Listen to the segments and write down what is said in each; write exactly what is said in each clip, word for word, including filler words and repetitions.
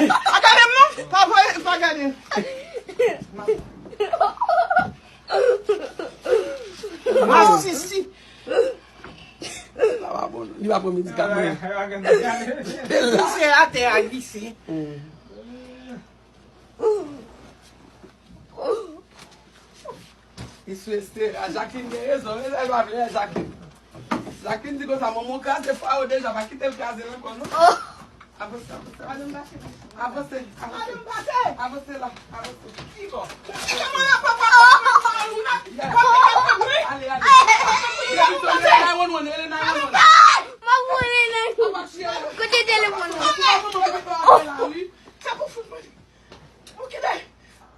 Pa gade m non. Pa voye, pa gade. Masisi. Sa pa bon, li pa pran medikaman. Glise atè a, glise. Li sou estera. Jacqueline gen rezon. Rezon, li pa vle Jacqueline. Jacqueline di konsa, manman w kraze fwa yo deja, pa kite l kraze l ankò, non. Avanse, avanse, avanse. Avanse, avanse. Avanse la, avanse. Ki bò? Ale, ale. Rele nine one one, rele nine one. Kote telefòn nan? Se pou fout mwen. Ou kite.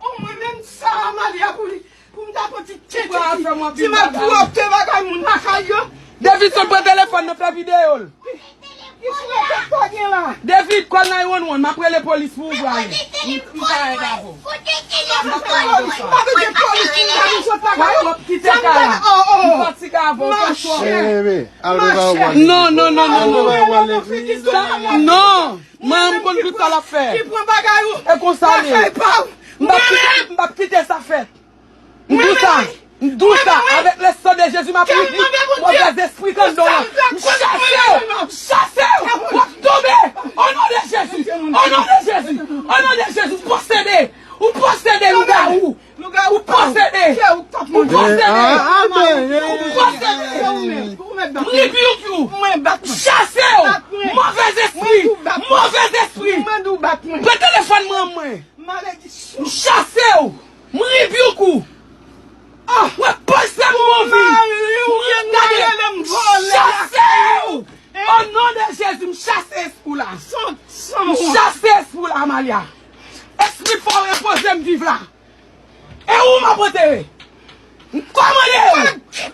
Ou mwen menm sa Amalia pou li. Pou m ta pran ti tchètchè, ti mal pwòpte bagay moun lakay yo. Davidson pran telefòn nan, fè videyo l. Ki fwèt pa gen la? David, call nine one one, m ap rele polis pou ou pral. M pa rete avè w. M pa rete avè w. M pa rete polis pou m ta vin sot lakay yo. W ap kite kay la. M fatige avè w, w fè twòp. Bebe, al prepare w al legliz. Non, non, non, non, non. Non. Manman m konn tout sa l ap fè. Ki pran bagay ou. E konsa l ye. M p ap kite, m p ap kite sa fèt. M di w sa. M di w sa. Avèk le sang de Jésus, m ap repli. Movèz espri k anndan w lan. M chase w. M chase w. W ap tonbe. O non de Jezi. O non de Jezi. O non de Jezi. Ou posede. Ou posede lougawou. Ou posede. Ou posede. Ou posede. M rebuke ou. M chase w. Movèz espri. Movèz espri. Pran telefòn manman mwen. M chase w. M rebuke ou. Mwen poze m bon vi. M gade. M chase w. O non de Jezi, m chase espri w la. M chase espri w la, Amalia. Espri fò repoze m viv la. E ou m ap antere? M kòmande w!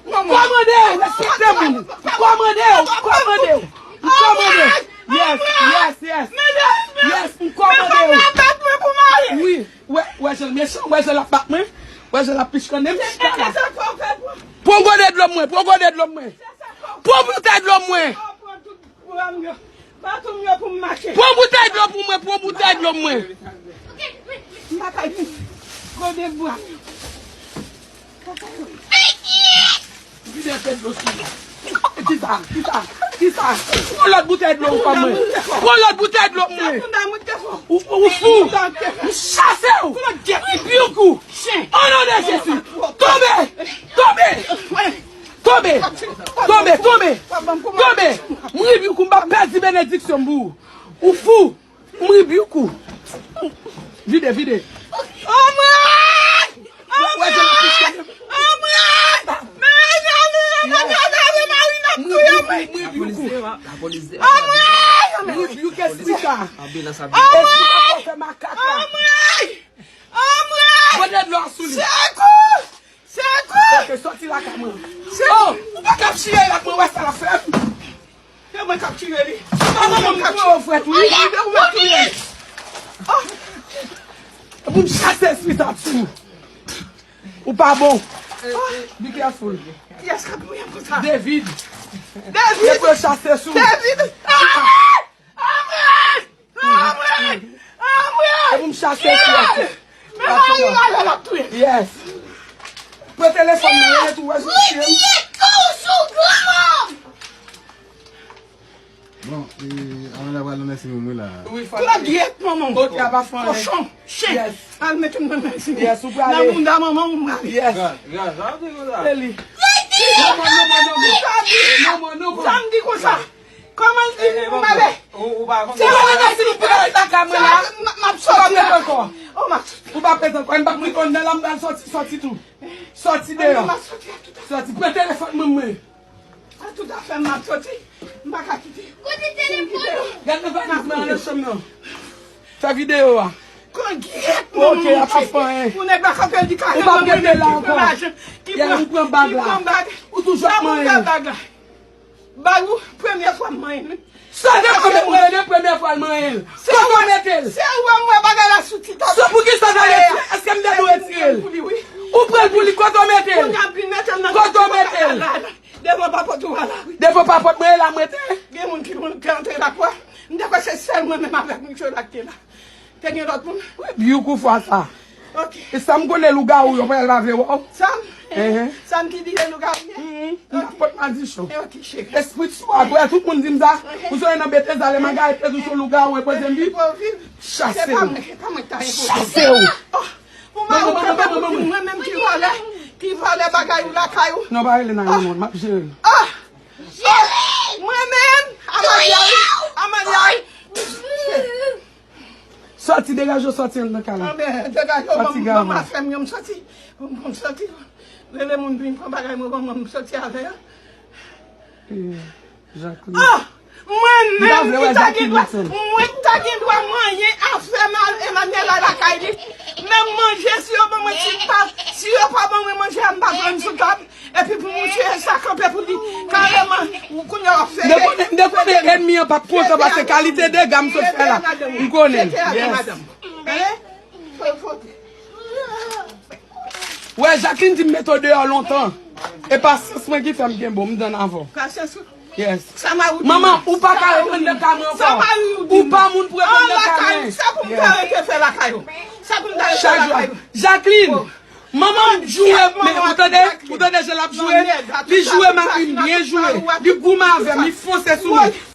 M kòmande w! Respekte moun! M kòmande w! M kòmande w! M kòmande w! Yes, yes, yes! Yes, m kòmande w! Wi, wè, wè jan l mechan, wè jan l ap bat mwen, wè jan l ap pichkannen m chita la. Pran gode dlo mwen, pran gode dlo mwen! Pran boutèy dlo mwen! Pran m yo. Baton m yo pou m mache. Pran boutèy dlo pou mwen, pran boutèy dlo pou mwen. M pa ka di. Gode bwa m yo. Vide tèt dlo sou mwen. Kisa? Kisa? Kisa? Pran lòt boutèy dlo ou pa mwen. Pran lòt boutèy dlo pou mwen. Ou, ou fou. M chase w. M rebuke ou. O non de Jezi. Tonbe. Tonbe. Tonbe! Tonbe! Tonbe! Tonbe! M rebuke ou, m p ap pèdi benediksyon m pou ou. Ou fou! M rebuke ou. Vide, vide. Anmwey! Anmwey! Anmwey! Mezanmi, mezanmi, Marina ap touye mwen! M rebuke ou. Anmwey! M rebuke espri sa. Espri sa fè makak la. Anmwey! Anmwey! Pote dlo a sou li. Sekou! Sekou! Ok, sòti lakay mwen. Oh, ou pa ka ap chire l ak mwen, wè sa l ap fè m. Se mwen k ap chire li. Se mwen k ap chire w, frè. Wi, wi, ou mèt touye l. Oh. Pou m chase espri sa sou ou. Ou pa bon. Be careful. Kiyès k ap touye m konsa? David. David. Se pou yo chase sou ou. David. Ah! Anmwey! Anmwey! Anmwey! E pou m chase espri a. Men mari m ale l ap touye m. Yes. Pran telefòn nan, rele tou, wè sou chyen. Bon, e, Amanda pral nan nèsi menm wi la. Wi, fò l ale. Kote gyèt manman w? Ok, a pa fè anyen. Kochon, chen. Yes. Al mete m nan nèsi menm. Yes, ou prale. Nan bounda manman w m prale. Yes. Gaz, gaz, sa w di konsa? Se li. Non, non, non, non, non. Non, non, non. Sa m di konsa. Kòman l di m pou m ale? Se ou menm ki di pou m ale lakay mwen la. M ap soti la. Ou pa prezan ankò. M ap soti. Ou pa prezan ankò. M p ap rete anndan la, m pral soti, soti tou. Soti deyò. M ap soti a tout a. Soti. Pran telefòn mwen mwen. A tout a fè m ap soti. M pa ka kite. Kote telefòn ou? Gad nan valiz mwen an nan chanm nan. Fè videyo a. Kongyèt mwen. Ok, a pa fè anyen. Ou nèg la kanpe di ka. Ou p ap rete la ankò. Ou pran bag la. Ou toujou ap manyen. Bag ou, premye fwa m manyen l. Sa te konbyen moun tande premye fwa l manyen l? Kote w mete l? Se ou wè m wè bagay la sou ti tap. Se poukisa w ta retire? Èske m te dwe retire l? Ou pran l pou li, kote w mete l? Kote w mete l? Devan papòt ou a la, wi. Devan papòt mwen e la mwen te. Gen moun ki te antre lakwa. M te kwè se sèl mwen menm avèk misye la ki te la. Te gen lòt moun? Wi, byou kou fwa sa. Ok. E sa m konnen lougawou yo pral lave wè w. Sa m? Sa m ki di lougawou ye? N ap pot madichon. Ok, cheri. Espri sou a, wè tout moun di m sa. Ou sou nan Betesda, lè m al gade tèt ou sou lougawou e poze m di. Chase w. Chase w. Ou mari kanpe pou di mwen menm ki vòlè, ki vòlè bagay ou lakay ou. Non, pa rele nan yon moun, m ap jere l. Ah! Mwen menm, Amalia, Amalia. Sòti, degaje w, sòti anndan kay la. Anben, degaje w, ban m afè m yo, m sòti. M sòti. Rele moun vin pran bagay mwen, ban mwen, m sòti avè yo. Jacqueline. Ah! Mwen menm ki ta gen dwa, mwen ki ta gen dwa manyen afè Emmanuela lakay li. Menm manje, si yo ban mwen ti pa, si yo pa ban mwen manje a, m pa pran sou tab. Epi pou mouche sa kanpe pou li kareman, ou kounye w ap fè. M te konnen, m te konnen ènmi an p ap kontan pase kalite dega m sot fè la. M konnen l. Yes. Wè, Jacqueline di m mete w deyò lontan. E pasyans mwen ki fè m kenbe w, m tann avè w. Pasyans ou? Yes. Manman, ou pa ka ret anndan kay mwen ankò. Ou pa moun pou ret anndan kay mwen. Sa pou m ta rete fè lakay ou? Sa pou m ta rete fè lakay ou? Jacqueline, manman m joure, men ou tande, ou tande jan l ap joure? Li joure mari m byen joure. Li goumen avè m, li fonse sou mwen.